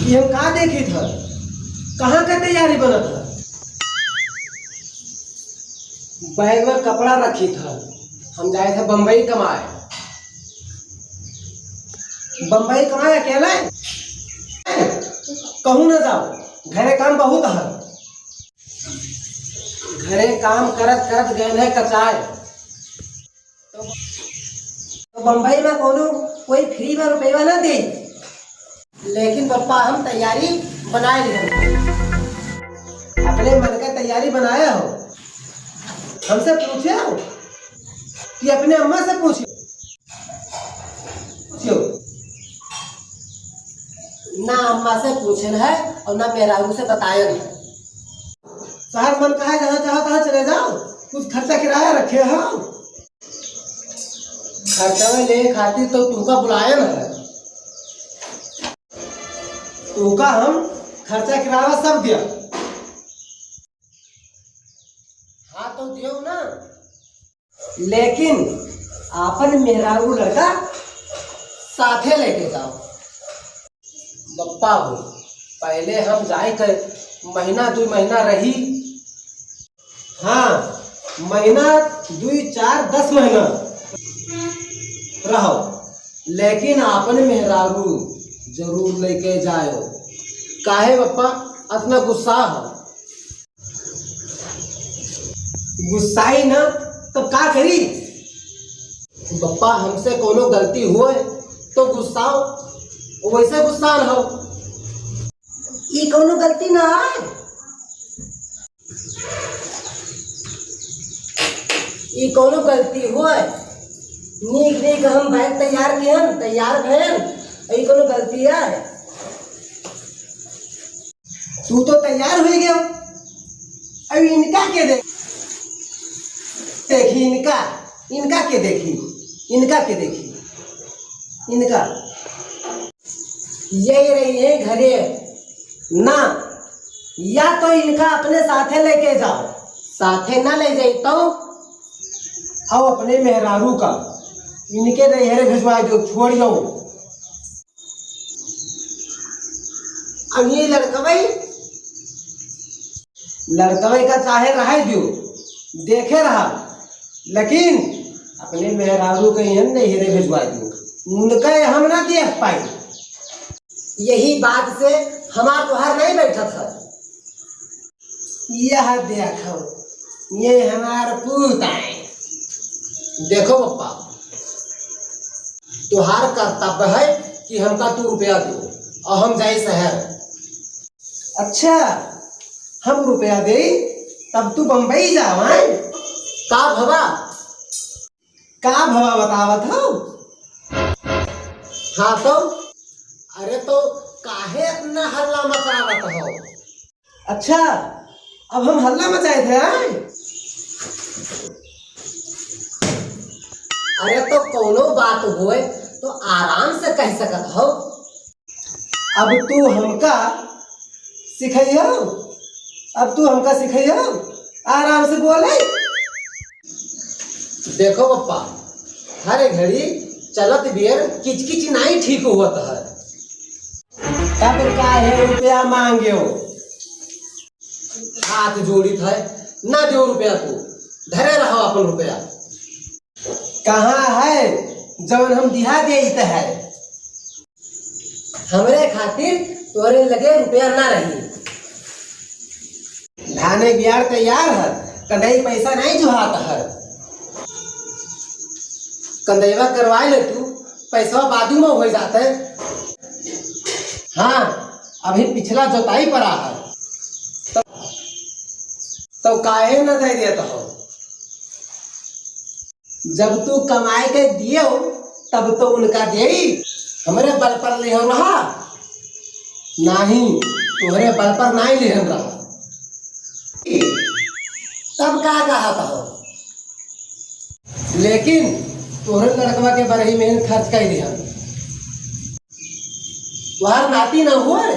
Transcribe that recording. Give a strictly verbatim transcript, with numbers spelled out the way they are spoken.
ये हम का देखित ह? कहाँ का तैयारी बनत ह? बैग में कपड़ा रखित ह, हम जाइत ह बम्बई कमाए। बम्बई कमाए अकेले? कहूँ न जाओ, घरे काम बहुत ह। घरे काम करत करत गए हैं कचाए। तो, तो बम्बई में कोनो कोई फ्री में रुपया ना दे, लेकिन पप्पा हम तैयारी बनाए लिए। अपने मन का तैयारी बनाए हो, हमसे पूछे हो कि अपने अम्मा से पूछे? पूछो। ना अम्मा से पूछन है और ना मेहरारू से बतायन है। तोहार मन कहा जहाँ चाहो तहाँ चले जाओ, कुछ खर्चा किराया रखे हो। खर्चा में ले खातिर तो तुमका बुलायन है, तुमका हम खर्चा किराया सब दिया। हाँ तो दियो ना। लेकिन आपन मेहरारू लड़का साथे लेके जाओ। बप्पा हो, पहले हम जाए के महीना दुई महीना रही। हाँ, महीना दुई चार दस महीना रहो, लेकिन आपन मेहरारू जरूर लेके जायो। काहे बप्पा अतना गुस्सा हो? गुस्साई ना, तब का करी? बप्पा, हमसे कोनो गलती होए तो गुस्साओ, वैसे गुस्सा न हो। ई कोनो गलती ना है। ई कोनो गलती होए? नीक नीक हम बैग तैयार किहन, तैयार भयन, ई कोनो गलती है? तू तो तैयार हो गया, अब इनका के देख-, देखी इनका, इनका के देखी, इनका के देखी, इनका। यही रही है घरे ना, या तो इनका अपने साथे लेके जाओ, साथे ना ले जाई तो, आओ अपने मेहरारू का इनके नैहरे भिजवा दो, छोड़ दो। अब ये लड़कवई, लड़कवई का चाहे रहे दियो, देखे रहा, लेकिन अपने मेहरारू के यहाँ नैहरे भिजवा दियो, उनका हम ना देख पाई। यही बात से हमार तोहार नहीं बैठत है। यह देखो, ये हमार पूत आए। देखो पप्पा, तोहार कर्तव्य है कि हमका तू रुपया दो और हम जाए शहर। अच्छा, हम रुपया दे तब तू बम्बई जावा, हैं? का भवा? का भवा बतावत हो? हाँ तो, अरे तो काहे इतना हल्ला मचावत हो? अच्छा, अब हम हल्ला मचाए थे, हैं? अरे तो कोनो बात होए तो आराम से कह सकत हो। अब तू हमका सिखइहो, अब तू हमका सिखइहो, आराम से बोले। देखो पप्पा, हर घड़ी चलत बियर किचकिच नाई ठीक होत है। तब काहे रुपया मांग्यो? हाथ जोड़ित है, ना देउ रुपया तू, धरे रहो अपन रुपया। कहाँ है जवन हम दिहा देइत है? हमरे खातिर तोरे लगे रुपया ना रही। धाने बियार तैयार है, कदई पैसा नहीं जुहात है। कंदैवा करवाए ले तू, पैसवा बादू में हो जाते। हाँ, अभी पिछला जोताई पड़ा है, तो, तो काहे न दे देत हो? जब तू कमाए के दियो, तब तो उनका देई। हमरे बल पर लिहन रहा, नाही, तोहरे बल पर नाही लिहन रहा। तब का कहत हो? लेकिन तोहरे लड़कवा के बरही में खर्च कर दिहन। तोहार नाती ना हुए,